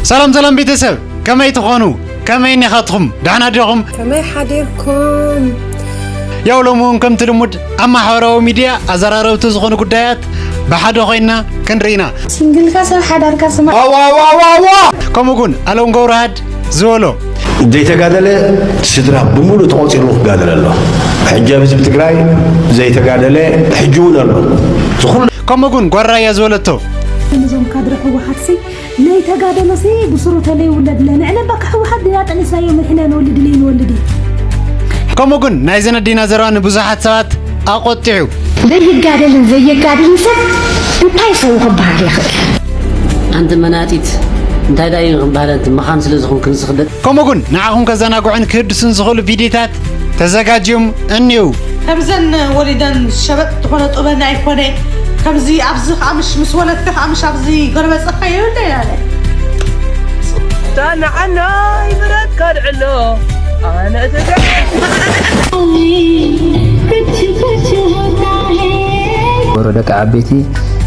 ሰላም ሰላም ቤተሰብ፣ ከመይ ትኾኑ? ከመይ እኒኻትኹም? ደሕና ዲኹም? ከመይ ሓዲርኩም? ያው ሎሚ እውን ከምቲ ልሙድ ኣብ ማሕበራዊ ሚድያ ኣዘራረብቲ ዝኾኑ ጉዳያት ብሓደ ኮይና ክንርኢ ኢና። ሲንግልካ ሰብ ሓዳርካ ስማ። ከምኡ እውን ኣለም ገብረሃድ ዝበሎ ዘይተጋደለ ስድራ ብምሉእ ተቖጺሩ ክጋደል ኣሎ። ሕጂ ኣብ ህዝቢ ትግራይ ዘይተጋደለ ሕጂ እውን ኣሎ። ዝኹሉ ከምኡ እውን ጓል ራያ ዝበለቶ እዞም ካድረ ህወሓትሲ ነይተጋደሎሲ ብስሩ ተለይውለድለ ንዕነ በቃ ህወሓት ዲና ጠኒስናዮ ምሕነ ንወልድ ኢለ ንወልድ እዩ። ከምኡ ግን ናይዘን ኣዴና ዘረባ ንብዙሓት ሰባት ኣቖጢዑ። ዘይጋደልን ዘየጋድልን ሰብ እንታይ ሰብ ክበሃል ይኽእል? ኣንቲ መናጢት እንታይ ደኣ እዩ ክበሃል ኣንቲ መኻን ስለ ዝኾንክ ንስኽደት። ከምኡ ግን ንዓኹም ከዘናግዑን ክህድሱን ዝኽእሉ ቪዲዮታት ተዘጋጅዮም እኒው። ከምዘን ወሊደን ሸበጥ ዝኾነ ጡበን ኣይኮነ። ከምዚ ኣብዚ ከኣምሽ ምስ ወለድካ ከኣምሽ ኣብዚ ጎረበፀካ የብለ ይላለ። ዳና ዓና ይብረካ ድዕሎ ኣነ ትግራይ። ወሮ ደቂ ዓበይቲ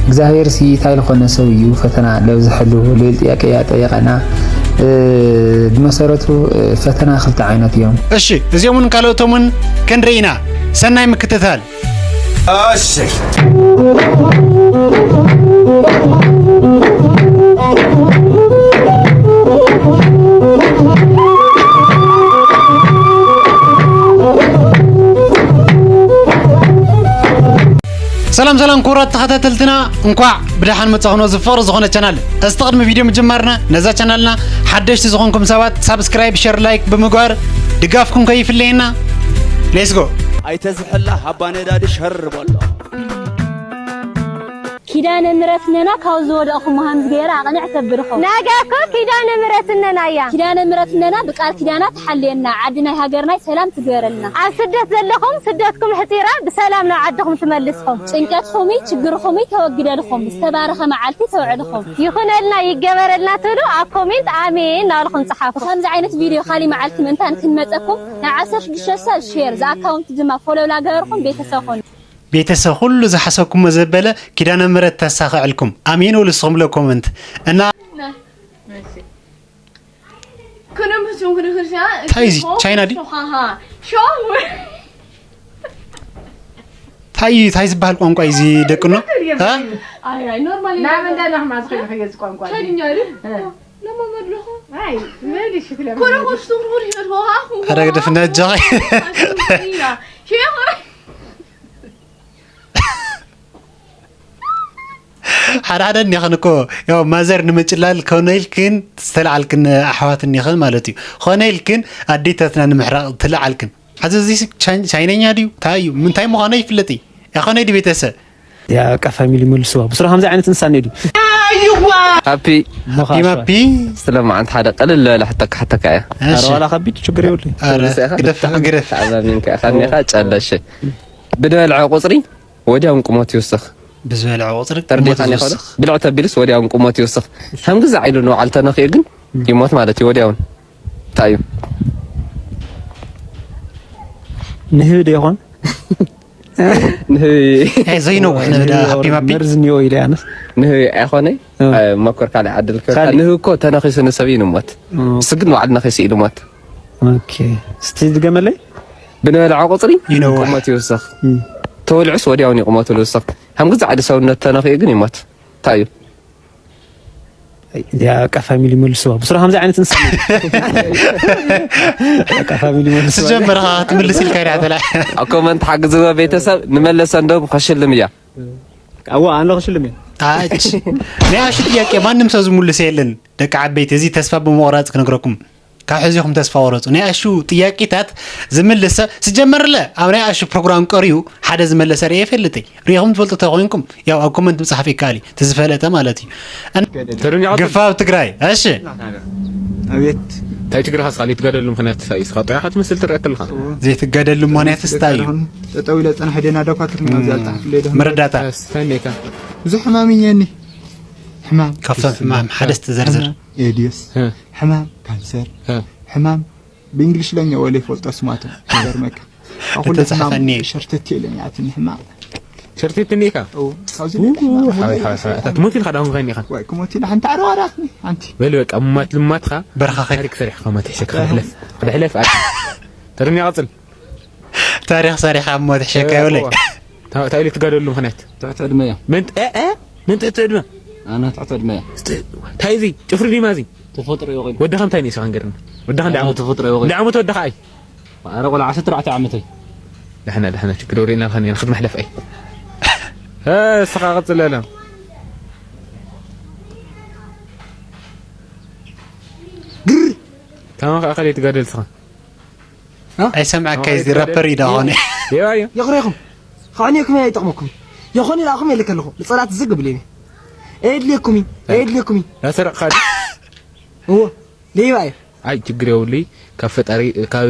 እግዚኣብሔር ሲ እንታይ ዝኾነ ሰብ እዩ ፈተና ለብዝሐሉ ልብል ጥያቄ እያ ጠየቀና። ብመሰረቱ ፈተና ክልተ ዓይነት እዮም። እሺ፣ እዚኦምን ካልኦቶምን ክንርኢ ኢና። ሰናይ ምክትታል። እሺ። ሰላም ሰላም ክቡራት ተኸታተልትና፣ እንኳዕ ብደሓን መጻኹም። እዚ ፍቕሪ ዝኾነ ቻናል፣ እስቲ ቅድሚ ቪድዮ ምጅማርና ነዛ ቻናልና ሓደሽቲ ዝኾንኩም ሰባት ሳብስክራይብ፣ ሸር፣ ላይክ ብምግባር ድጋፍኩም ከይፍለየና። ሌትስ ጎ። ኣይተዝሕላ ሃባ ነዳዲ ሸር በሎ። ኪዳነ ምሕረት ነና ካብ ዝወደቕኹም ሃምዝ ገይራ ኣቕንዕ ተብልኹም። ነገ እኮ ኪዳነ ምሕረት እነና እያ። ኪዳነ ምሕረት እነና ብቃል ኪዳና ትሓልየና፣ ዓዲ ናይ ሃገርናይ ሰላም ትግበረልና። ኣብ ስደት ዘለኹም ስደትኩም ሕጺራ ብሰላም ናብ ዓድኹም ትመልስኹም። ጭንቀትኹምይ ችግርኹምይ ተወግደልኹም፣ ዝተባረኸ መዓልቲ ተውዕልኹም። ይኹነልና ይገበረልና ትብሉ ኣብ ኮሜንት ኣሜን እናበልኹም ጸሓፉ። ብኸምዚ ዓይነት ቪድዮ ካሊ መዓልቲ ምእንታን ክንመጸኩም ናብ ዓሰርተ ሽዱሽተ ሰብ ሼር፣ ዝኣካውንቲ ድማ ፎሎው ላገበርኩም ቤተሰብ ኹኑ። ቤተሰብ ኩሉ ዝሓሰብኩሞ ዘበለ ኪዳነ ምሕረት ተሳኽዐልኩም። ኣሜን በሉ እስኹም ለ ኮመንት እና እንታይ እዚ? ቻይና ድዩ? እንታይ እዩ? እንታይ ዝበሃል ቋንቋ እዩ እዚ ደቅኖ? እ? ኣረ ግደፍ ነጃኺ። ሓደ ሓደ እኒኽን እኮ፣ ያው ማዘር ንምጭላል ኮነ ኢልክን ዝተለዓልክን ኣሕዋት እኒኽን ማለት እዩ። ኮነ ኢልክን ኣዴታትና ንምሕራቕ ዝተለዓልክን። ኣዚ እዚ ቻይ-፣ ቻይነኛ ድዩ? እንታይ እዩ? ምንታይ ምዃኑ ይፍለጥ እዩ። ያኾነ ድዩ ቤተሰብ? ያ በቃ ፋሚሊ መልስዋ። ብስሩ ከምዚ ዓይነት እንሳን እዩ ድዩ? ሃፒ። ሃፒ ማፒ። ስለማዓንት ሓደ ቀልል ዝበለ ሕቶ ክሓተካ እያ። እሺ። ኣረ ዋላ ከቢድ ችግር የብሉን። ኣረ ትብልስ ኢኻ? ግደፍ፣ ግደፍ። ተኣማሚንካ ኢኻ እኒኻ ጨለሸ። ብድበልዐ ቁፅሪ ወዲያውን ቁመት ይውስኽ። ብዝበልዐ ቁፅሪ ተርዲኻኒ ቁመቱ ይውስኽ። ብልዕ ተቢልስ ወዲያውን ቁመቱ ይውስኽ። ከም ግዛዕ ኢሉ ንባዕሉ ተነኺኡ ግን ይሞት ማለት እዩ ወዲያውን። እንታይ እዩ? ንህቢ ዶ ይኾን? ንህቢ። ኣይ፣ ዘይነውሕ ንህቢ ዶ፣ ንህቢ ሃፒ ማፒ? መርዚ እኒኦ ኢለ ኣነስ። ንህቢ ኣይኾነይ? እ። ኣይ፣ መኮር ካልእ ዓድል ከ-፣ ካልእ። ንህቢ እኮ ተነኺሱ ንሰብ እዩ ንሞት። እ። እሱ ግን ንባዕሉ ነኺሱ እዩ ንሞት። ኦኬ። እስቲ ድገመለይ? ብንበልዖ ቁፅሪ ይነውሕ። ቁመት ይውስኽ። እም። ተወልዑስ ወዲያውን እዩ ቁመቱ ዝውስኽ። ከም ግዛዕ ኢሉ ሰውነት ተነኺኡ ግን ይሞት። እንታይ እዩ? እዚኣ በቃ ፋሚሊ መልስዋ። ብስሩ ከምዚ ዓይነት እንስሳ። በቃ ፋሚሊ መልስዋ። ትጀምር ኸዓ ትምልስ ኢልካ ኢኻ ተላ። ኣብ ኮመንት ሓግዝዎ ቤተሰብ፣ ንመለሰ እንደውም ከሽልም እያ። ኣዋ፣ ኣነ ከሽልም እየ። ኣች። ናይ ኣሹ ጥያቄ ማንም ሰብ ዝምልሶ የለን። ደቂ ዓበይቲ፣ እዚ ተስፋ ብምቑራፅ ክነግረኩም። ካብ ሕዚ ኢኹም ተስፋ ቁረፁ። ናይ ኣሹ ጥያቄታት ዝምልስ ሰብ፣ ስጀመርለ ኣብ ናይ ኣሹ ፕሮግራም ቀሪቡ ሓደ ዝመለሰ ርእየ ይፈልጥ እየ። ርኢኹም ትፈልጡ ተኾይንኩም፣ ያው ኣብ ኮመንት ምፅሓፍ ይከኣል እዩ። እቲ ዝፈለጠ ማለት እዩ። እን-፣ ተረኛ ቀጥል። ግፋ ኣብ ትግራይ። እሺ። ኣቤት። እንታይ ትግራኻ እስኻ ዘይትጋደሉ ምኽንያት እንታይ እዩ? እስኻ ጥዑይ ኢኻ ትመስል ትረአ ከለኻ። ዘይትጋደሉ ምኽንያት እንታይ እዩ? ጠጠው ኢለ ፀናሕ ደና ዳኳ ትርኛ እም፣ ኣብዚኣ ልፅሓፍለይ ዶ? መረዳእታ። ኣስተኒካ። ብዙሕ ሕማም እየኒ። ሕማም ካብቶም ሕማም ሓደ እስቲ ዘርዝር። ሕማም ኤድስ። እ። ሕማም ካንሰር። እ። ሕማም ብእንግሊሽለኛ ወለ ይፈልጦ ስማቶም። ይገርመካ። ኣኹሉ ሕማም ተጻሕፈኒ። ሸርተት ኢለኒ ኣትኒ ሕማም። ሸርቲት እኒካ ው ኣብዚ ው፣ ሓወይ ሓወይ ሓወይ ኣታ ትሞት ኢልካ ዳሁን ከይን ኢኻ። ወይ ክሞት ኢላ ሓንቲ ዓረባ ዳትኒ ሓንቲ በል በቃ ሙማት ልማትኻ በርኻኸ ታሪክ ሰሪሕካ ማለት ይሸካ ሕለፍ ሕለፍ ኣት ተርኛ ቀጽል ታሪኽ ሰሪኻ እሞ ትሸካ ይብለይ ታይሉ ትጋደሉ ምኽንያት ትሕቲ ዕድመ እያ ምን እ እ ምን ትእቲ ዕድመ ኣነ ትሕቲ ዕድመ እያ እንታይ እዚ ጭፍሪ ዲማ እዚ ተፈጥሮ ይወቒል ወድኻ እንታይ ንእሱ ክንገርኒ ወድኻ እንደ ዓመት ተፈጥሮ ይወቒል እንደ ዓመት ወድኻ ኣይ ኣረ ቆልዓ ዓሰርተ ኣርባዕተ ዓመተይ ዳሕና ዳሕና ችግር ወሬና ኸኒ ንኽድ መሕለፍ ኣይ እስኻ ቀጽል ኣለ ግር ታማ ከኣ ከደይ ትጋደል ስኻ ኣይሰምዓካ እዚ ራፐር እዩ ዳኾነ ይባዮ የኽሬኹም ኻዕኒኩም እያ ይጠቕመኩም የኾነ ኢልኣኹም የለ ከለኹ ንጸላት ዝግ ብልኒ ኣየድልየኩም እዩ ኣየድልየኩም እዩ ላሰረቕኻ እዎ ሌባ እዩ ኣይ ችግር የብሉይ ካብ ፈጣሪ ካብ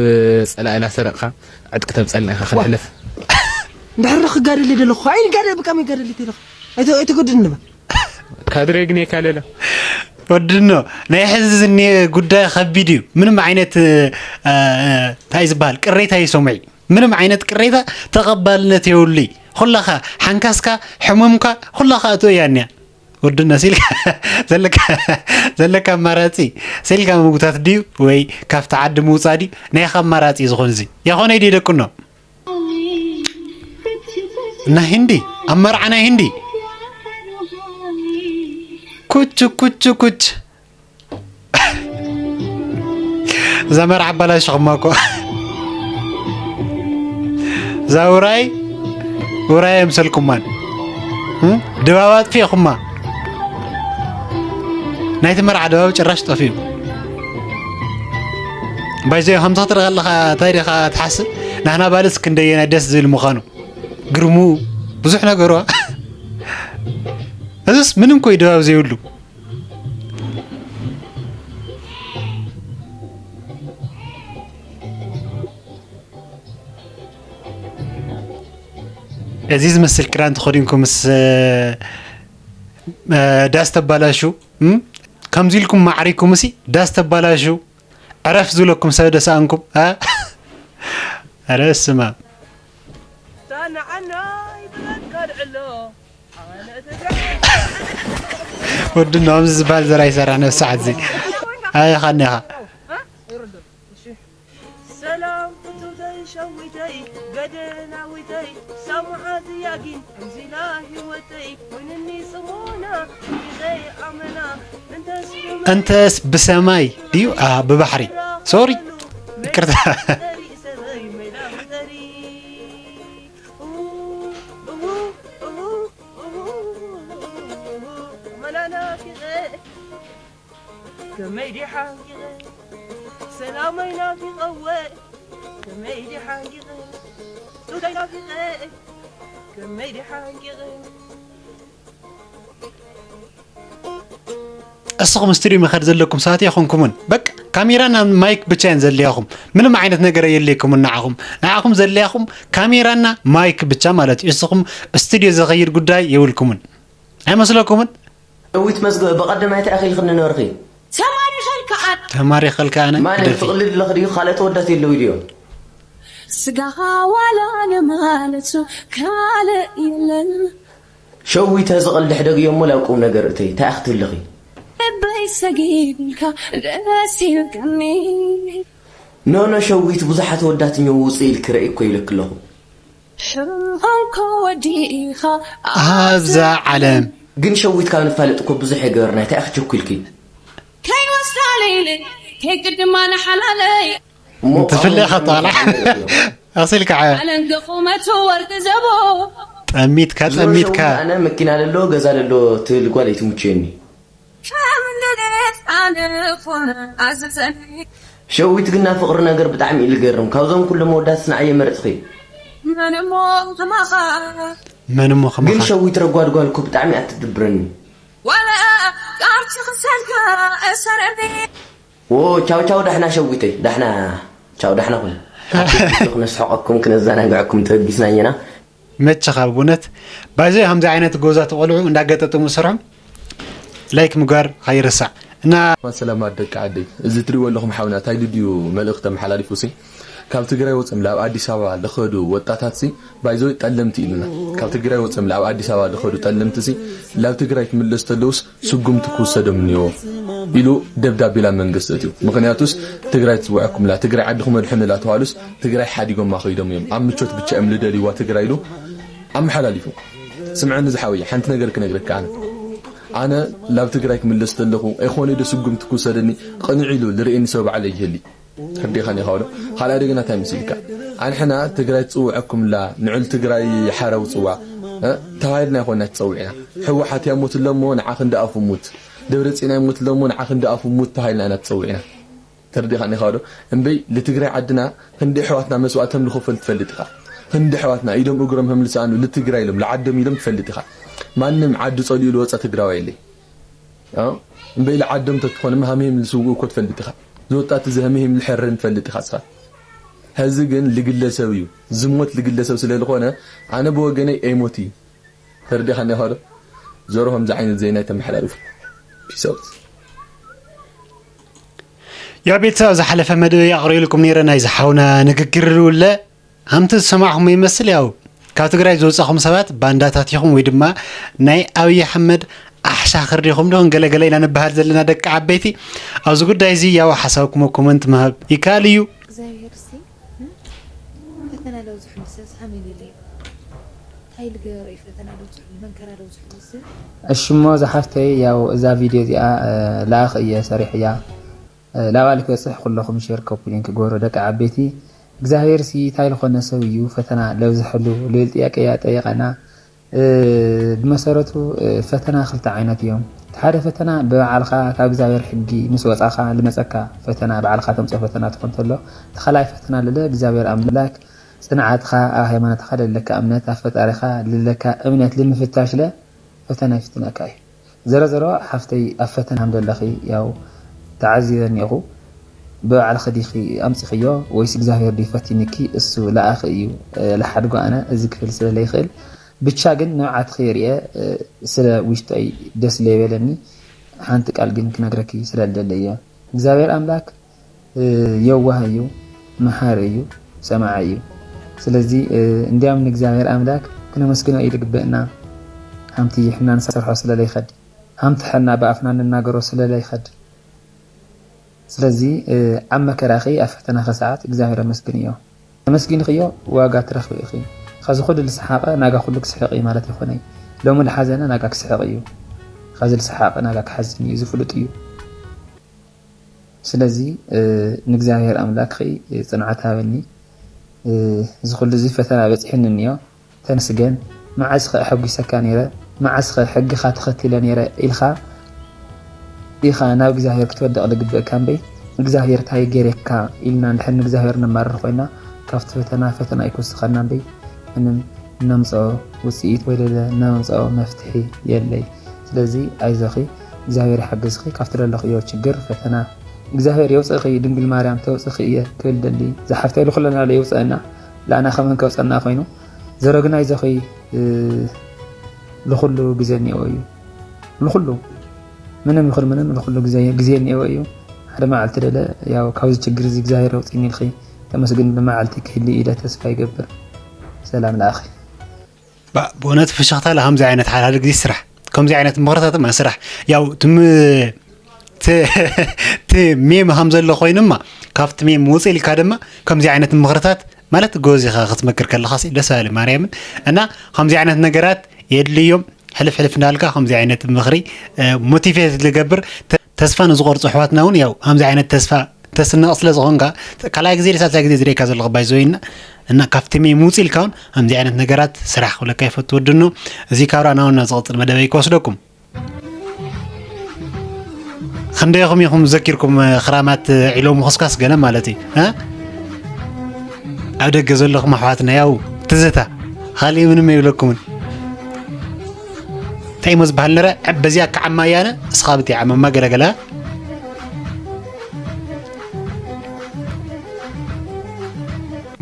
ጸላኢ ላሰረቕኻ ዕጥቂ ተምጸልና ኢኻ ክንሕለፍ እንድሕር ክጋደል ደለኹ ኣይንጋደል ብቃ መጋደል ይተለኹ ኣይተገድን ንበል ካድሬ ግን የካለለ ወድኖ ናይ ሕዚ ዝኒ ጉዳይ ከቢድ እዩ ምንም ዓይነት እ፣ እ፣ እንታይ ዝበሃል ቅሬታ ይሰምዒ ምንም ዓይነት ቅሬታ ተቐባልነት የብሉይ ኩላኻ ሓንካስካ ሕሙምካ ኩላኻ እቶ እያ እኒያ ወድኖ ሲልካ ዘለካ ዘለካ ኣማራፂ ሲልካ ምጉታት ድዩ ወይ ካብቲ ዓዲ ምውፃእ ድዩ ናይኻ ኣማራፂ ዝኾን እዚ የኾነ ድዩ ደቅኖ እና ሂንዲ ኣብ መርዓ ናይ ሂንዲ ኩች ኩች ኩች እዛ መርዓ ኣባላሽኹማ እኮ እዛ ውራይ ውራይ የምሰልኩማን ድባብ ኣጥፊእኹማ ናይቲ መርዓ ድባብ ጭራሽ ጠፊኡ ባይዘ ከምዚ ክትርኢ ከለኻ እንታይ ዲኻ ትሓስብ ናህና ባልስ ክንደየናይ ደስ ዝብል ምዃኑ ግርሙ ብዙሕ ነገሩ እዝስ ምንም ኮይ ድባብ ዘይብሉ እዚ ዝመስል ክዳን ተኸዲንኩምስ ዳስ ተባላሹ ከምዚ ኢልኩም ማዕሪኩም ሲ ዳስ ተባላሹ ዕረፍ ዝብለኩም ሰብ ደሰኣንኩም ረ ስማ ወዲ ናምዚ ዝበሃል ዘራ ይሰራ ነብሲ ዓዚ ኣይ ኻኒኻ ሰላም ፍቱተይ ሸዊተይ ገደናዊተይ ሰሙዓት ያጊን እዚላ ህይወተይ ኮይንኒ ጽሞና ጊዘይ ኣመና እንተስ እንተስ ብሰማይ ድዩ ብባሕሪ ሶሪ ይቅርታ ከመይ ዲሓንኪ ሰላመይ ናፊቐወ ከመይ ዲሓንኪ ሱተይ ናፊቐ ከመይ ዲሓንኪ እስኹም ስቱድዮ መኸድ ዘለኩም ሰባት ኣይኾንኩምን በቃ ካሜራና ማይክ ብቻ እየን ዘድልያኹም ምንም ዓይነት ነገር የድልየኩምን ንዓኹም ንዓኹም ዘድልያኹም ካሜራና ማይክ ብቻ ማለት እዩ እስኹም ስቱድዮ ዘኸይድ ጉዳይ የብልኩምን ኣይመስለኩምን ሸዊት መዝገበ ብቐደማይ እንታይ ኢኺ ኢልክኒ ነበርኺ? ተማሪኸልካ ኣነ። ተማሪኸልካ ኣነ ማን ግደፊ። ትቕልድ ኣለኺ ድዩ ካልኦት ኣወዳት የለዉ ድዮም? ስጋኻ ዋላ ንማለቱ ካልእ የለን። ሸዊት እዚ ቐልዲ ሕደግዮ እሞ ናብ ቁም ነገር እተይ እንታይ ኢኺ ትብሊ ኢኺ? ልበይ ሰጊድልካ ደስ ኢልካኒ። ኖ ኖ ሸዊት ብዙሓት ኣወዳት እኒአው ውፅእ ኢልኪ ረእይ እኮ ኢለኪ ኣለኹ። ሕማምካ ወዲእኻ ኣብዛ ዓለም ግን ሸዊት ካብ ንፋለጥ እኮ ብዙሕ የገበርና እንታይ ኢኺ ቸኩልኪ ከይወስዳ ለይለ ከይቅድማ ንሓላለይ እሞ ትፍለይ ኢኻ ተባላ ኣኽሲልካ ዓያ ዓለም ገቑመቱ ወርቂ ዘቦ ጠሚትካ ዞሮ ጠሚትካ ሸዊት ኣነ መኪና ለሎ ገዛ ለሎ ትብል ጓል ኣይትምችየኒ ከም እንደገት ኣነ ኾነ ኣዘዘኒ ሸዊት ግን ናይ ፍቕሪ ነገር ብጣዕሚ እዩ ልገርም ካብዞም ኩሎም መወዳትስ ንዓየ መረፅኺ መን እሞ ከማኻ መን እሞ ግን ከማኻ ሸዊት ረጓድ ጓል እኮ ብጣዕሚ እያ ትድብረኒ ዋላ ቃልሲ ክሰልካ እሰረኒ ዎ ቻው ቻው ዳሕና ሸዊተይ ዳሕና ቻው ዳሕና ኩን ክነስሕቀኩም ክነዘናግዐኩም ተበጊስና እየና መቸኻ ብእውነት ባይዘ ከምዚ ዓይነት ጎዛት ቆልዑ እንዳገጠጥሙ ስርሖም ላይክ ምግባር ከይርሳዕ እና ሰላማት ደቂ ዓደይ እዚ ትሪእዎ ኣለኹም ሓውና እንታይ ድዩ መልእኽቲ ኣመሓላሊፉ ሲ ካብ ትግራይ ወፅም ላብ ኣዲስ ኣበባ ልኸዱ ወጣታት ሲ ባይዞ ጠለምቲ ኢሉና። ካብ ትግራይ ወፅም ላብ ኣዲስ ኣበባ ልኸዱ ጠለምቲ ሲ ላብ ትግራይ ክምለሱ ተለውስ ስጉምቲ ክውሰዶም እኒዎ ኢሉ ደብዳቤ ላብ መንግስቲ እትዩ። ምክንያቱስ ትግራይ ትፅውዐኩም ላ ትግራይ ዓዲ ክመድሑን ላ ተባሉስ ትግራይ ሓዲጎማ ከይዶም እዮም። ኣብ ምቾት ብቻ እዮም ልደልይዋ ትግራይ ኢሉ ኣመሓላሊፉ። ስምዐኒ ዝሓወየ ሓንቲ ነገር ክነግረካ ኣነ ኣነ ላብ ትግራይ ክምለስ ተለኹ ኣይኮነ ዶ ስጉምቲ ክውሰደኒ ቅንዕ ኢሉ ልርእየኒ ሰብ ባዕለ ይህሊ። ተርዲኻኒ ኢኻ ዶ? ካልኣ ደገና እንታይ ምስ ኢልካ? ኣንሕና ትግራይ ትጽውዐኩምላ ንዕል ትግራይ ሓረው ጽዋ ተባሂልና ይኾንና ትጸውዕና። ሕወሓት ያሞት እሎሞ ንዓ ክንዲ ኣፉ ሙት። ደብረጽዮን ያሞት እሎሞ ንዓ ክንዲ ኣፉ ሙት ተባሂልና ኢና ትጸውዕና። ተርዲኻኒ ኢኻ ዶ? እምበይ ልትግራይ ዓድና ክንዲ ኣሕዋትና መስዋእቶም ልኸፈል ትፈልጥ ኢኻ። ክንዲ ኣሕዋትና ኢዶም እግሮም ህም ልሰኣኑ ልትግራይ ኢሎም ልዓዶም ኢሎም ትፈልጥ ኢኻ። ማንም ዓዱ ጸሊኡ ልወጸ ትግራዋይ የለይ። እምበይ ልዓዶም ተትኾን ሃምሂም ልስውኡ እኮ ትፈልጥ ኢኻ። ዝወጣት እዚ ሃምሂም ልሕርን ትፈልጥ ኢኻ እስኻ። ሀዚ ግን ልግለሰብ እዩ። ዝሞት ልግለሰብ ስለ ልኾነ ኣነ ብወገነይ ኣይሞት እዩ። ተረዲኻኒ ኢኻ ዶ? ዞሮ ከምዚ ዓይነት ዜና ይተመሓላልፉ። ፒስ ኣውት። ያው ቤተሰብ ኣብ ዝሓለፈ መደብ ኣቕሪብልኩም ነይረ ናይ ዝሓውና ንግግር ውለ ሃምቲ ዝሰማዕኹም ይመስል ያው ካብ ትግራይ ዝወፃኹም ሰባት ባንዳታት ኢኹም ወይ ድማ ናይ ኣብይ ኣሕመድ ኣሕሻኽር ዲኹም ዶ ገለገለ ኢና ንበሃል ዘለና ደቂ ዓበይቲ ኣብዚ ጉዳይ እዚ ያው ሓሳብኩም ኮመንት ምሃብ ይከኣል እዩ እግዚኣብሔር ሲ ፈተና ለውዝሕሉ ሰስ ሃመል የለይ እንታይ ልገበሮ እዩ ፈተና ለውዝሕሉ መንከራ ለውዝሕሉ ስ እሽሞ ዝሓፍተይ ያው እዛ ቪድዮ እዚኣ ላኣኽ እየ ሰሪሕያ ላባል ክበፅሕ ኩለኹም ሼር ኮፒ ሊንክ ግበሩ ደቂ ዓበይቲ እግዚኣብሔር ሲ እንታይ ልኾነ ሰብ እዩ ፈተና ለብዝሐሉ ልብል ጥያቄ እያ ጠይቃና ብመሰረቱ ፈተና ክልተ ዓይነት እዮም እቲ ሓደ ፈተና ብባዕልኻ ካብ እግዚኣብሔር ሕጊ ምስ ወፃኻ ልመፀካ ፈተና ባዕልኻ ተምፅኦ ፈተና ትኾን ተሎ እቲ ካልኣይ ፈተና ልለ እግዚኣብሔር ኣምላክ ፅንዓትኻ ኣብ ሃይማኖትኻ ለለካ እምነት ኣብ ፈጣሪኻ ልለካ እምነት ልምፍታሽ ለ ፈተና ይፍትነካ እዩ ዘረዘሮ ሓፍተይ ኣብ ፈተና ከም ዘለኺ ያው ተዓዚበ እኒኦኹ ብባዕልኺ ዲኺ ኣምፂኽዮ ወይስ እግዚኣብሔር ድዩ ፈቲንኪ እሱ ለኣኺ እዩ ልሓድጎ ኣነ እዚ ክብል ስለ ለይኽእል ብቻ ግን ንብዓትኺ ሪኤ ስለ ውሽጠይ ደስ ለይበለኒ ሓንቲ ቃል ግን ክነግረኪ ስለ ልደሊ እየ እግዚኣብሔር ኣምላክ የዋህ እዩ፣ መሓሪ እዩ፣ ሰማዒ እዩ። ስለዚ እንዲያም ንእግዚኣብሔር ኣምላክ ክነመስግኖ እዩ ልግበእና። ሃምቲ ሕና ንሰርሖ ስለለይኸድ፣ ሃምቲ ሕና ብኣፍና ንናገሮ ስለለይኸድ። ስለዚ ኣብ መከራኺ ኣብ ፈተናኺ ሰዓት እግዚኣብሔር ኣመስግንዮ። ተመስጊንኽዮ ዋጋ ትረኽቢ ኢኺ። ኸዚ ኹሉ ልሰሓቐ ናጋ ኹሉ ክስሕቕ እዩ ማለት ይኾነይ። ሎሚ ልሓዘነ ናጋ ክስሕቕ እዩ። ኸዚ ልሰሓቐ ናጋ ክሓዝን እዩ። እዚ ፍሉጥ እዩ። ስለዚ ንእግዚኣብሔር ኣምላክ ኸይ ጽንዓት ሃበኒ። እዚ ኩሉ እዚ ፈተና በጺሕኒ እኒኦ ተመስገን። መዓስ ኸ ኣሐጒሰካ ነይረ መዓስ ኸ ሕግኻ ተኸቲለ ነይረ ኢልካ ኢኻ ናብ እግዚኣብሔር ክትወድቕ ዝግብእካ እምበይ እግዚኣብሔር ታይ ገይሬካ ኢልና እንድሕር ንእግዚኣብሔር ነማርር ኮይና ካብቲ ፈተና ፈተና እዩ ክውስኸና እምበይ ምንም እነምፅኦ ውፅኢት ወይ ለለ እነምፅኦ መፍትሒ የለይ። ስለዚ ኣይዞኺ እግዚኣብሔር ይሓግዝኺ ካብቲ ዘለኽዮ ችግር ፈተና እግዚኣብሔር የውፅእኺ ድንግል ማርያም ተውፅእኺ እየ ክብል ደሊ ዝሓፍተይ ልኩለና ዶ የውፅአና ለኣና ከመን ከውፀና ኮይኑ ዘረግና ኣይዞኺ ልኩሉ ግዜ እኒኦ እዩ ልኩሉ ምንም ይኹን ምንም ልኩሉ ግዜ እኒኦ እዩ ሓደ መዓልቲ ደለ ያው ካብዚ ችግር እዚ እግዚኣብሔር የውፅእኒ ኢልኺ ተመስግን መዓልቲ ክህሊ ኢለ ተስፋ ይገብር። ሰላም ለኣኺ። ብእውነት ፍሽኽታ ለሃምዚ ዓይነት ሓደ ሓደ ግዜ ስራሕ ከምዚ ዓይነት ምኽርታት ማ ስራሕ ያው ትም እቲ ሜም ሃም ዘሎ ኮይኑማ ካብቲ ሜም ውፅእ ኢልካ ድማ ከምዚ ዓይነት ምኽርታት ማለት ጎዝ ኢኻ ክትመክር ከለኻ ደስ ባሃሊ ማርያምን እና ከምዚ ዓይነት ነገራት የድልዮም ሕልፍ ሕልፍ እንዳልካ ከምዚ ዓይነት ምኽሪ ሞቲቬት ዝገብር ተስፋ ንዝቆርፁ ኣሕዋትና እውን ያው ከምዚ ዓይነት ተስፋ ተስንቕ ስለ ዝኾንካ ካልኣይ ግዜ ሳልሳይ ግዜ ዝርእየካ ዘለኹ ባይዘወይ እና እና ካብቲ ሜም ውፅ ኢልካ እውን ከምዚ ዓይነት ነገራት ስራሕ ክብለካ ይፈቱ ወድኖ እዚ ካብ ራእና ወና ዝቕፅል መደበይ ክወስደኩም ክንደይኹም ኢኹም ዘኪርኩም ክራማት ዒሎ ምኹስካስ ገለ ማለት እዩ ኣብ ደገ ዘለኹም ኣሕዋትና ያው ትዝታ ካሊእ ምንም የብለኩምን እንታይ ሞ ዝበሃል ነረ በዚኣ ክዓማ እያነ እስኻ ብቲ ዓመማ ገለገለ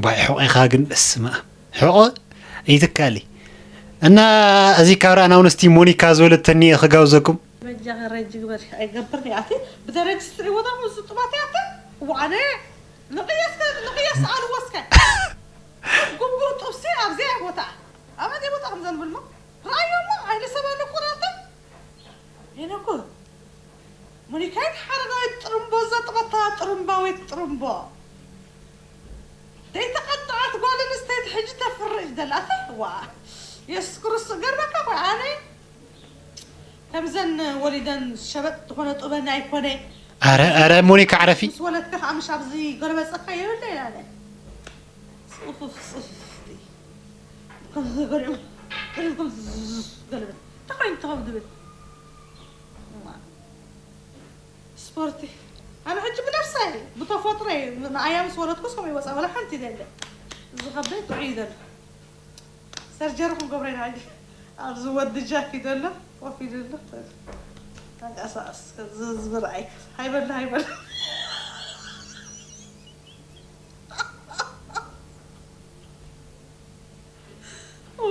ባይ ሕቆ ኢኻ ግን እስማ ሕቆ ይትካሊ እና እዚ ካብ ራእና ኣንስቲ ሞኒካ ዝበለተኒ ክጋብዘኩም በጃ ረጂ ግበር ኣይገብር ያቲ ብደረጅ ስሪ ወጣ ሙሱ ጥባት ያቲ ዋነ ንቕየስ ከ ንቕየስ ኣልዎ እስከ። ግቡእ ጥብሲ ኣብዚኣ ቦታ ኣበይ ቦታ ከም ዘንብልሞ ረኣዮሞ ኣይነ ሰበ ንቁራተ ሄኖኩ ሙኒካይት ሓረጋዊት ጥርምቦ ዘጥበታ ጥርምባዊት ጥርምቦ ዘይተቐጠዐት ጓል ኣንስተይቲ ሕጂ ተፍርጅ ደላተ ዋ የሱስ ክርስቶስ ገርመካ ኮይ ኣነ ከምዘን ወሊደን ሸበጥ ዝኾነ ጡበን ኣይኮነ ኣረ ኣረ ሞኒካ ዕረፊ። ምስ ወለድካ ከዓ ምሽ ኣብዚ ጎረበፀካ የብለ ይላለ ፅፉፍ ፅፍፍቲ ከምዚ ገሊኦም ገሊኦም ከምዚ ገለበት እንታይ ኮይኑ ትኸውን ትብል ስፖርቲ ኣነ ሕጂ ብነብሰይ ብተፈጥሮይ ንኣያ ምስ ወለድኩስ ከምኡ ይወፃ ወላ ሓንቲ የለ እዚ ከበይ ጥዑይ እዩ ዘሎ ሰርጀሪ ክንገብሮ ኢና ሕጂ ኣብዚ ወዲ ጃክ እዩ ዘሎ ኮፍ ኢሉ ኣሎ ተንቀሳቀስ ዝዝብር ኣይ ሃይበል ሃይበል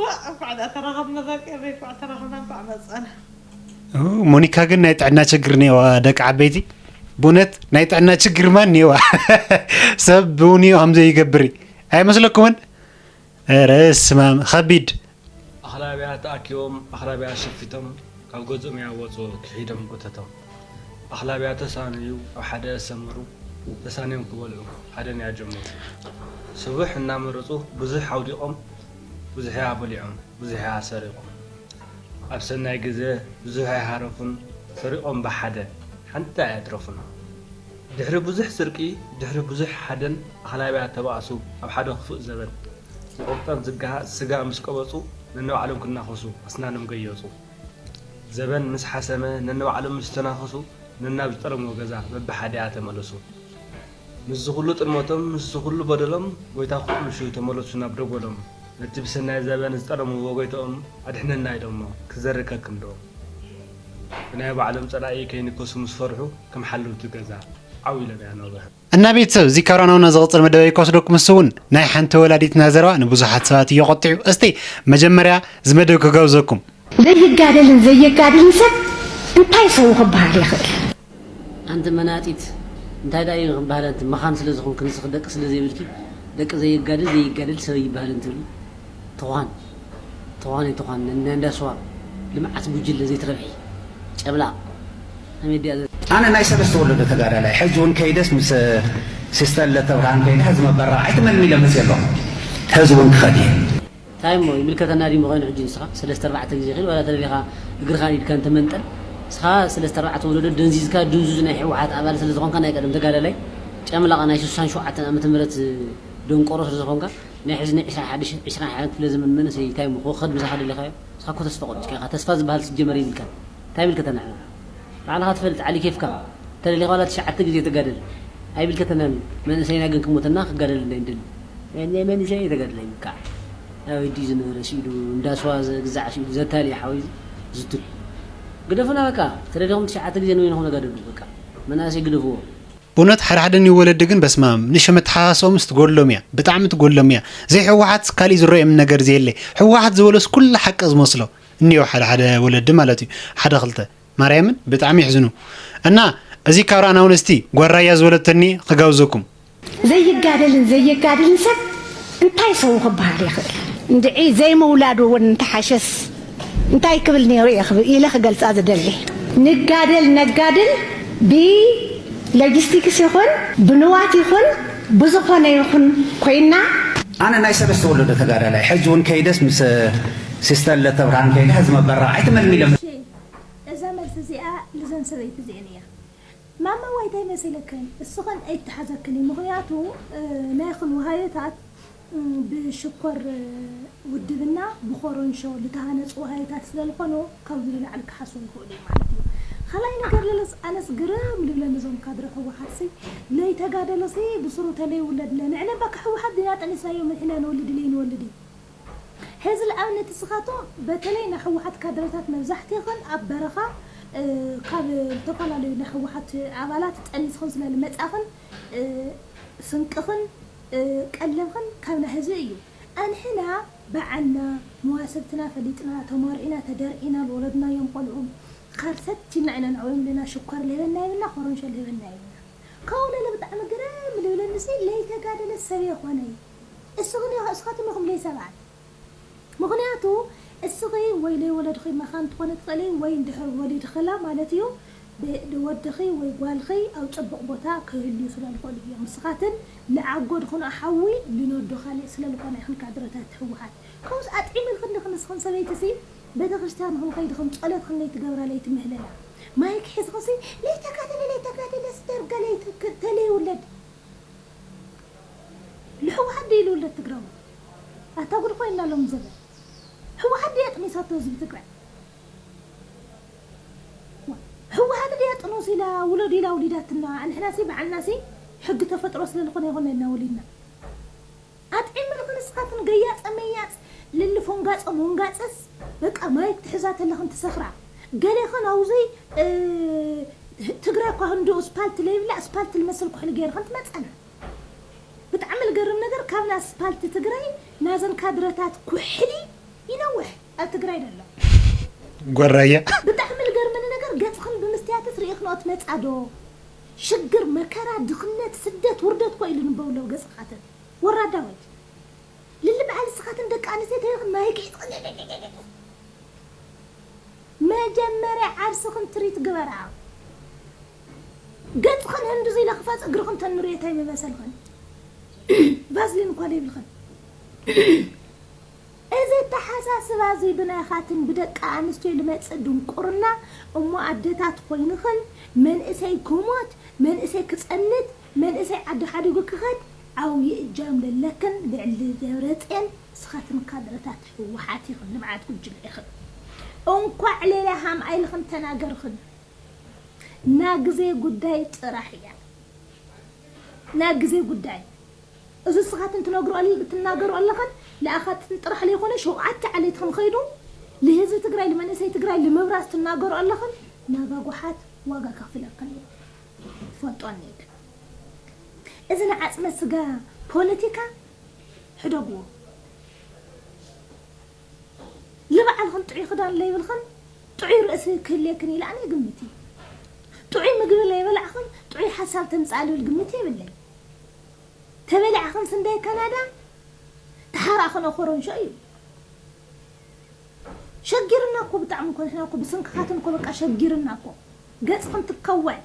ዋእ እንኳዕ ደኣ ተራኸብና በቃ በይ እንኳዕ ተራኸብና እንኳዕ መፃና ሞኒካ ግን ናይ ጥዕና ችግር እኒዋ ደቂ ዓበይቲ ብእውነት ናይ ጥዕና ችግር ማ እኒዋ ሰብ ብእውንኡ ከምዘ ይገብር ኣይመስለኩምን ረ ስማም ከቢድ ኣኽላብያ ተኣኪቦም ኣኽላብያ ሸፊቶም ካብ ገዝኦም እያ ወፁ ክሒዶም ጎተቶም ኣኽላብያ ተሳነዩ ኣብ ሓደ ሰመሩ ተሳንዮም ክበልዑ ሓደን እያ ጀመሩ ስቡሕ እናመረፁ ብዙሕ ኣውዲቖም ብዙሕ እያ በሊዖም ብዙሕ እያ ሰሪቖም ኣብ ሰናይ ግዘ ብዙሕ ኣይሃረፉን ሰሪቖም ብሓደ ሓንቲ ኣየትረፉን ድሕሪ ብዙሕ ስርቂ ድሕሪ ብዙሕ ሓደን ኣኽላብያ ተባእሱ ኣብ ሓደ ክፉእ ዘበን ዝቑርጠን ዝገሃእ ስጋ ምስ ቀበጹ ነንባዕሎም ክናኸሱ ኣስናኖም ገየጹ። ዘበን ምስ ሓሰመ ነንባዕሎም ምስ ተናኸሱ ነናብ ዝጠለምዎ ገዛ በብሓደ ተመለሱ። ምስዚ ኩሉ ጥልመቶም ምስዚ ኩሉ በደሎም ጎይታ ኩሉ ሽው ተመለሱ ናብ ደጎሎም። ነቲ ብሰናይ ዘበን ዝጠለምዎ ጎይትኦም ኣድሕነና ኢሎሞ ክዘርከክም ዶ ብናይ ባዕሎም ጸላኢ ከይንከሱ ምስ ፈርሑ ከም ሓለውቲ ገዛ ዓው ኢሎም ኣነብሑ። እና ቤተሰብ እዚ ካብ ራናውና ዝቕፅል መደበይ ክወስደኩም እሱ እውን ናይ ሓንቲ ወላዲትና ዘረባ ንብዙሓት ሰባት እዮ ቆጢዑ እስቲ መጀመርያ እዚ መደብ ክጋብዘኩም ዘይጋደልን ዘየጋድልን ሰብ እንታይ ሰው ክበሃል ይኽእል? ኣንቲ መናጢት እንታይ ደኣ እዩ ክበሃል ኣንቲ መኻን ስለ ዝኾንኪ ንስኺ ደቂ ስለ ዘይብልኪ ደቂ ዘየጋድል ዘይጋደል ሰብ ይበሃል እንትብሊ ተዃን ተዃን ኣይተዃን ናይ እንዳ ስዋ ልምዓት ጉጅለ ዘይትረብሒ ጨምላቕ ከመይ ድያ ኣነ ናይ ሰለስተ ወለዶ ተጋዳላይ ሕዚ እውን ከይደስ ምስ ሲስተር ለተብርሃን ከይደ ሕዚ መበራ ኣይትመልሚ ኢለ መፅእ ኣለኹ ሕዚ እውን ክኸድ እየ እንታይ እሞ ይምልከተና ድዩ ምዃኑ ሕጂ ንስኻ ሰለስተ ኣርባዕተ ግዜ ኺድ ዋላ ተደሊኻ እግርኻን ኢድካን ተመንጠል ንስኻ ሰለስተ ኣርባዕተ ወለዶ ደንዚዝካ ድንዙዝ ናይ ህወሓት ኣባል ስለ ዝኾንካ ናይ ቀደም ተጋዳላይ ጨምላቓ ናይ ስሳን ሸውዓተን ዓመተ ምህረት ደንቆሮ ስለ ዝኾንካ ናይ ሕዚ ናይ ዕስራን ሓደን ክፍለ ዘመን መንእሰይ እንታይ እሞ ክወኸድ ምሳኻ ደሊኻዮ ንስኻ እኮ ተስፋ ቆሪፅካ ኢኻ ተስፋ ዝበሃል ሲጀመር የብልካን እንታይ ይምልከተና ንሕና ባዕልኻ ትፈልጥ ዓሊ ኬፍካ ተደሊኻ ዋላ ትሽዓተ ግዜ ተጋደል ኣይምልከተናን እዩ መንእሰይና ግን ክሞተና ክጋደል እንዳ ንደሊ ናይ መንእሰይ ተጋድላይ ምካዕ ኣበይ ድዩ ዝነበረ ስኢሉ እንዳ ስዋ ዘግዛዕ ስኢሉ ዘታሊ ሓወይ ዝትል ግደፉና በቃ ተደሊኹም ትሽዓተ ግዜ ንበይንኹም ተጋደሉ በቃ መናእሰይ ግደፍዎ ብእውነት ሓደ ሓደ ኒው ወለዲ ግን በስማም ንሸም ኣተሓሳስቦምስ ትጎድሎም እያ ብጣዕሚ ትጎድሎም እያ ዘይህወሓትስ ካሊእ ዝረኦም ነገር ዘየለ ህወሓት ዝበሎስ ኩሉ ሓቂ ዝመስሎ እኒኦ ሓደ ሓደ ወለዲ ማለት እዩ ሓደ ክልተ ማርያምን ብጣዕሚ የሕዝኑ እና እዚ ካብ ራእና እውን እስቲ ጓል ራያ ዝበለቶ እኒኤ ክጋብዘኩም ዘይጋደልን ዘየጋድልን ሰብ እንታይ ሰው ክበሃል ይኽእል? እንድዒ ዘይምውላዱ እውን እንተሓሸስ እንታይ ክብል ነይሩ እየ ክብ- ኢለ ክገልፃ ዝደሊ። ንጋደል ነጋድል ብሎጂስቲክስ ይኹን ብንዋት ይኹን ብዝኾነ ይኹን ኮይና ኣነ ናይ ሰለስተ ወለዶ ተጋዳላይ ሕጂ እውን ከይደስ ምስ ሲስተር ለተብርሃን ከይደ ሕዚ መበራ ኣይትመልሚ ኢለ እዛ መልሲ እዚኣ ልዘን ሰበይቲ እዚኤን እያ። ማማ ዋይ ታይ መሲለክን እስኽን ኣይተሓዘክን እዩ ምኽንያቱ ናይኽን ውሃዮታት ብሽኮር ውድብና ብኾረንሾ ልተሃነፁ ውሃዮታት ስለልኾኑ ካብዚ ንላዕሊ ክሓስቡ ይኽእሉ እዩ ማለት እዩ። ኻልኣይ ነገር ለለስ ኣነስ ግርም ልብለኒ እዞም ካድረ ህወሓት ሲ ለይተጋደለ ሲ ብስሩ ተለይውለድ ለ ንዕነ ባካ ህወሓት ዲና ጠኒስናዮም ንሕና ንወልድ ለይንወልድ እዩ። ሕዚ ልኣብነት እስኻቶም በተለይ ናይ ህወሓት ካድረታት መብዛሕትኽን ኣብ በረኻ ካብ ዝተፈላለዩ ናይ ህወሓት ኣባላት ጠኒስኽን ስለ ልመፃኽን ስንቅኽን ቀለብኽን ካብ ናይ ህዝቢ እዩ። ኣንሕና በዓልና መዋሰብትና ፈሊጥና ተመርዒና ተደርዒና ልወለድናዮም ቆልዑ ኻርሰት ቲልና ኢና ንዕወዮም ለና ሽኮር ልህበና የብልና ኮረንሾ ልህበና የብልና ካብኡ ለለ ብጣዕሚ ግርም ልብለኒ ሲ ለይተጋደለ ሰብ የኾነ እዩ። እስኽን እስኻትም ኢኹም ለይሰባት። ምኽንያቱ እስኺ ወይ ለይወለድኺ መኻን ትኾነ ትኽእሊ ወይ እንድሕር ወሊድኽላ ማለት እዩ። ወድኺ ወይ ጓልኺ ኣብ ጽቡቕ ቦታ ክህልዩ ስለ ዝኽእሉ እዮም። ንስኻትን ንዓጎድኽን ሓዊ ልነዶ ካልእ ስለ ዝኾነ ኢኽን ካድረታት ህወሓት። ከውስ ኣጥዒምልኽን ድኽን ንስኽን ሰበይትሲ ቤተክርስትያን ኹን ኸይድኽን ጸሎትኽን ለይትገብራ ለይትምህለላ። ማይክ ሒዝኽሲ ለይተጋደለ ለይተጋደለ ስደርጋ ለይትክ-፣ ተለይውለድ። ንህወሓት ድዩ ልውለድ ትግራዊ? ኣታ ጉድ ኮይና ሎም ዘበን። ህወሓት ድያ ጥኒሳቶ ህዝቢ ትግራይ? ህወሓት ድያ ጥኑስ ኢላ ውለዱ ኢላ ውሊዳትና? ንሕናሲ በዓልናሲ ሕጊ ተፈጥሮ ስለ ዝኾነ ይኾነ ኢና ወሊድና። ኣጥዒምልኺ ንስኻትክን ገያጸ መያጽ ልሊ ፎንጋጸ ሞንጋጸስ በቃ ማይክ ትሕዛ ተለኽን ትሰኽራ። ገሌኽን ኣውዙይ፣ እ፣ ትግራይ እኳ ህንዱ እስፓልት ለይብላ እስፓልት ልመስል ኩሕሊ ገይርኽን ትመጸና። ብጣዕሚ ልገርም ነገር ካብና እስፓልት ትግራይ ናዘን ካድረታት ኩሕሊ ይነውሕ ኣብ ትግራይ ደሎ። ጓራያ። ብጣዕሚ ልገርመኒ ነገር ገጽኽን ብምስትያትስ ርኢኽንኦ ትመጻ ዶ? ሽግር፣ መከራ፣ ድኽነት፣ ስደት፣ ውርደት እኮ ኢሉ ንበውለው ገጽኻትን። ወራዳ ወድ። ልሊ በዓል እስኻትን ደቂ ኣንስትዮ ተይኽን ማይክ ሒዝኽን መጀመርያ ዓርስኽን ትሪት ግበራ። ገጽኽን ህንዲ ዘይለኽፋጽ እግርኽን ተንርዮ እንታይ ምመሰልኽን። ቫዝሊን እኳ ዘይብልኽን። እዚ ኣተሓሳስባ እዚ ብናይኻትን ብደቂ ኣንስትዮ ልመጽእ ድንቁርና እሞ ኣደታት ኮይንኽን መንእሰይ ክሞት መንእሰይ ክጸንት መንእሰይ ዓዲ ሓዲጉ ክኸድ ዓብዪ እጃም ለለክን ልዕሊ ደብረጽዮን ስኻትን ካድረታት ህወሓት ኢኽን ልምዓት ጉጅለ ኢኽን እንኳዕ ሌላ ሃምኣ ኢልኽን ተናገርኽን ናግዜ ጉዳይ ጥራሕ እያ ናግዜ ጉዳይ እዚ ስኻትን ትነግሩ ኣል- ትናገሩ ኣለኽን ለኣኻትን ጥራሕ ለይኾነ ሸውዓተ ዓሌትኽን ኸይዱ ልህዝቢ ትግራይ ልመንእሰይ ትግራይ ልምብራስ ትናገሩ ኣለኽን ናጋ ጓሓት ዋጋ ከኽፍለክን እዩ ትፈልጦ እኒክ እዚ ንዓፅመ ስጋ ፖለቲካ ሕደግዎ ልባዕልኽን ጥዑይ ክዳን ለይብልኽን ጥዑይ ርእሲ ክህልየክን ኢለ ኣነ ግምት እዩ ጥዑይ ምግቢ ለይበላዕኽን ጥዑይ ሓሳብ ተምፅኣ ልብል ግምት የብለይ ተበሊዕኽን ስንደይ ካናዳ ተሓራእኽን ኦኮረንሾ እዩ ሸጊርና እኮ ብጣዕሚ እኮ ንሕና እኮ ብስንክኻትን እኮ በቃ ሸጊርና እኮ ገፅኽን ትከወል።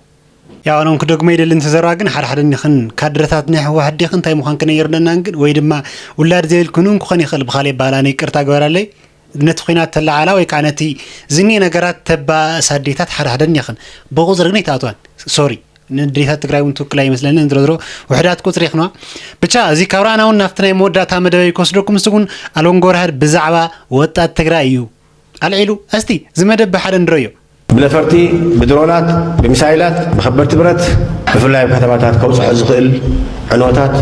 ያው ኣነ እውን ክደግሞ ይደሊ እንተዘረባ ግን ሓደ ሓደ እኒኽን ካድረታት ናይ ህወሓት ዲኽን እንታይ ምዃንክን ኣይርደናን ግን ወይ ድማ ውላድ ዘይብልክን እውን ክኾን ይኽእል ብኻልእ ኣበሃህላ ኣነ ይቅርታ ግበራለይ ነቲ ኹናት ተለዓዕላ ወይ ከዓ ነቲ ዝኒሀ ነገራት ተባእሳ ኣዴታት ሓደ ሓደ እኒኽን ብቁፅሪ ግን ኣይትኣትዋን ሶሪ ንዴታት ትግራይ እውን ትውክል ኣይመስለንን ዝሮ ዝሮ ውሕዳት ቁፅሪ ይኽንዋ ብቻ እዚ ካብ ረኣና እውን ናብቲ ናይ መወዳእታ መደበይ ክወስደኩም ንሱ እውን ኣሎንጎርሃድ ብዛዕባ ወጣት ትግራይ እዩ ኣልዒሉ እስቲ እዚ መደብ ብሓደ ንረዮ ብነፈርቲ ብድሮናት ብሚሳይላት ብኸበድቲ ብረት ብፍላይ ኣብ ከተማታት ከብፅሖ ዝኽእል ዕንወታት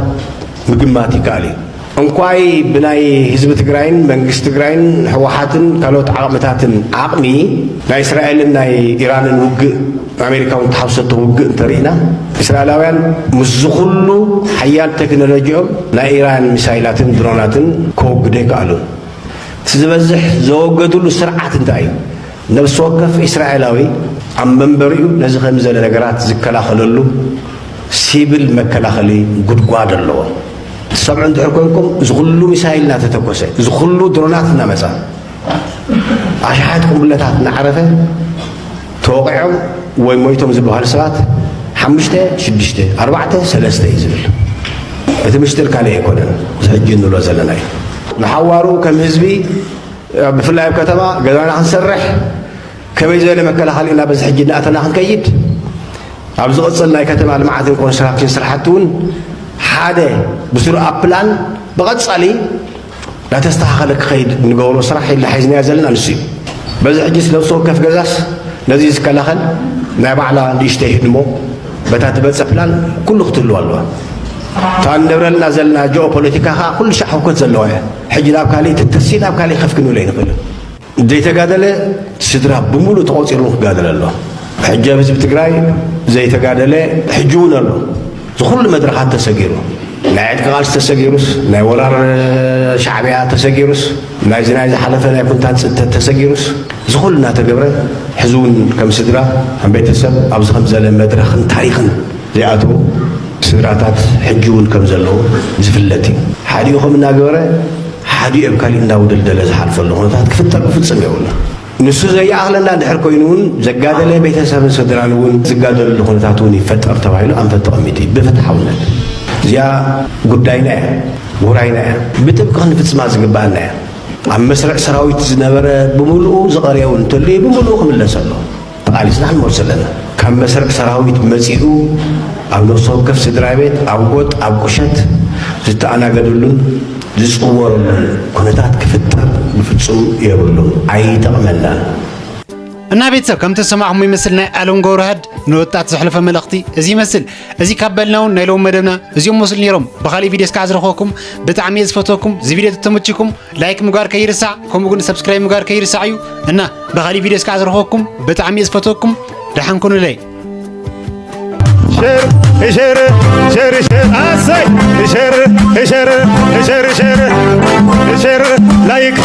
ምግማት ይከኣል እዩ። እንኳይ ብናይ ህዝቢ ትግራይን መንግስቲ ትግራይን ህወሓትን ካልኦት ዓቕምታትን ዓቕሚ ናይ እስራኤልን ናይ ኢራንን ውግእ ኣሜሪካ እውን ተሓውሰቶ ውግእ እንተርኢና እስራኤላውያን ምስዚ ኩሉ ሓያል ቴክኖሎጂኦም ናይ ኢራን ሚሳይላትን ድሮናትን ከወግዱ ኣይከኣሉን። እቲ ዝበዝሕ ዘወገድሉ ስርዓት እንታይ እዩ? ነብሲ ወከፍ ኢስራኤላዊ ኣብ መንበሪኡ ነዚ ከምዚ ዘለ ነገራት ዝከላኸለሉ ሲብል መከላኸሊ ጉድጓድ ኣለዎ። ትሰምዑ እንድሕር ኮንኩም እዚ ኩሉ ሚሳይል እናተተኮሰ እዚ ኩሉ ድሮናት እናመፃ ኣሽሓት ቁምብለታት እናዓረፈ ተወቒዖም ወይ ሞይቶም ዝበሃሉ ሰባት ሓሙሽተ ሽዱሽተ ኣርባዕተ ሰለስተ እዩ ዝብል። እቲ ምሽጢር ካልእ ኣይኮነን። እዚ ሕጂ እንብሎ ዘለና እዩ። ንሓዋሩ ከም ህዝቢ ብፍላይ ኣብ ከተማ ገዛና ክንሰርሕ ከመይ ዝበለ መከላኸሊ ኢና በዚ ሕጂ እናኣተና ክንከይድ ኣብ ዝቕፅል ናይ ከተማ ልምዓትን ኮንስትራክሽን ስራሕቲ እውን ሓደ ብስሩዕ ኣብ ፕላን ብቐፃሊ እናተስተኻኸለ ክኸይድ እንገብሮ ስራሕ ኢልና ሒዝናዮ ዘለና ንሱ እዩ። በዚ ሕጂስ ነብሲ ወከፍ ገዛስ ነዚ ዝከላኸል ናይ ባዕላ ንእሽተይ ህድሞ በታ ትመፅእ ፕላን ኩሉ ክትህልዋ ኣለዋ። እታ ንነብረልና ዘለና ጂኦ ፖለቲካ ከዓ ኩሉ ሻዕ ህውከት ዘለዋ እያ። ሕጂ ናብ ካሊእ ትተሲ ናብ ካሊእ ከፍ ክንብል ኣይንኽእልን። ዘይተጋደለ ስድራ ብምሉእ ተቖፂሩ ክጋደል ኣሎ። ሕጂ ኣብ ህዝቢ ትግራይ ዘይተጋደለ ሕጂ እውን ኣሎ። ዝኹሉ መድረኻት ተሰጊሩ፣ ናይ ዕጥቂ ቃልሲ ተሰጊሩስ፣ ናይ ወራር ሻዕብያ ተሰጊሩስ፣ ናይዚ ናይ ዝሓለፈ ናይ ኩንታት ፅንተት ተሰጊሩስ፣ እዚ ኩሉ እናተገብረ ሕዚ እውን ከም ስድራ ከም ቤተሰብ ኣብዚ ከምዘለ መድረኽን ታሪኽን እዚኣቶም ስድራታት ሕጂ እውን ከም ዘለዉ ዝፍለጥ እዩ። ሓዲኡ ከም እናገበረ ሓዲኡ ኣብ ካሊእ እናውደልደለ ዝሓልፈሉ ኩነታት ክፍጠር ብፍጹም የብሉ። ንሱ ዘይኣኽለና እንድሕር ኮይኑ እውን ዘጋደለ ቤተሰብን ስድራን እውን ዝጋደልሉ ኩነታት እውን ይፈጠር ተባሂሉ ኣንፈት ተቐሚጡ እዩ ብፍትሓውነት። እዚኣ ጉዳይና እያ፣ ውራይና እያ፣ ብጥብቂ ክንፍጽማ ዝግባኣና እያ። ኣብ መስርዕ ሰራዊት ዝነበረ ብምሉኡ ዝቐረየ እውን እንተልዩ ብምሉኡ ክምለስ ኣሎ። ተቓሊስና ክንመልሶ ኣለና። ካብ መስርዕ ሰራዊት መጺኡ ኣብ ነፍሲ ወከፍ ስድራ ቤት ኣብ ጎጥ ኣብ ቁሸት ዝተኣናገደሉን ዝጽወረሉን ኩነታት ክፍጠር ብፍጹም የብሉን፣ ኣይጠቕመናን። እና ቤተሰብ ከም ተሰማዕኹም ይመስል ናይ ኣለም ገብረሃድ ንወጣት ዘሕለፈ መልእኽቲ እዚ ይመስል። እዚ ካብ በልና እውን ናይ ሎም መደብና እዚኦም መስሉ ነይሮም። ብኻሊእ ቪድዮ እስካዕ ዝረኽበኩም ብጣዕሚ እየ ዝፈትወኩም። እዚ ቪድዮ ተተመችኩም ላይክ ምግባር ከይርሳዕ፣ ከምኡ ግን ሰብስክራይብ ምግባር ከይርሳዕ እዩ። እና ብኻሊእ ቪድዮ እስካዕ ዝረኽበኩም ብጣዕሚ እየ ዝፈትወኩም። ደሓን ኩኑለይ። ሸር ሸር ሸር ሸር ኣሰይ ሸር ሸር ሸር ሸር ሸር ላይክ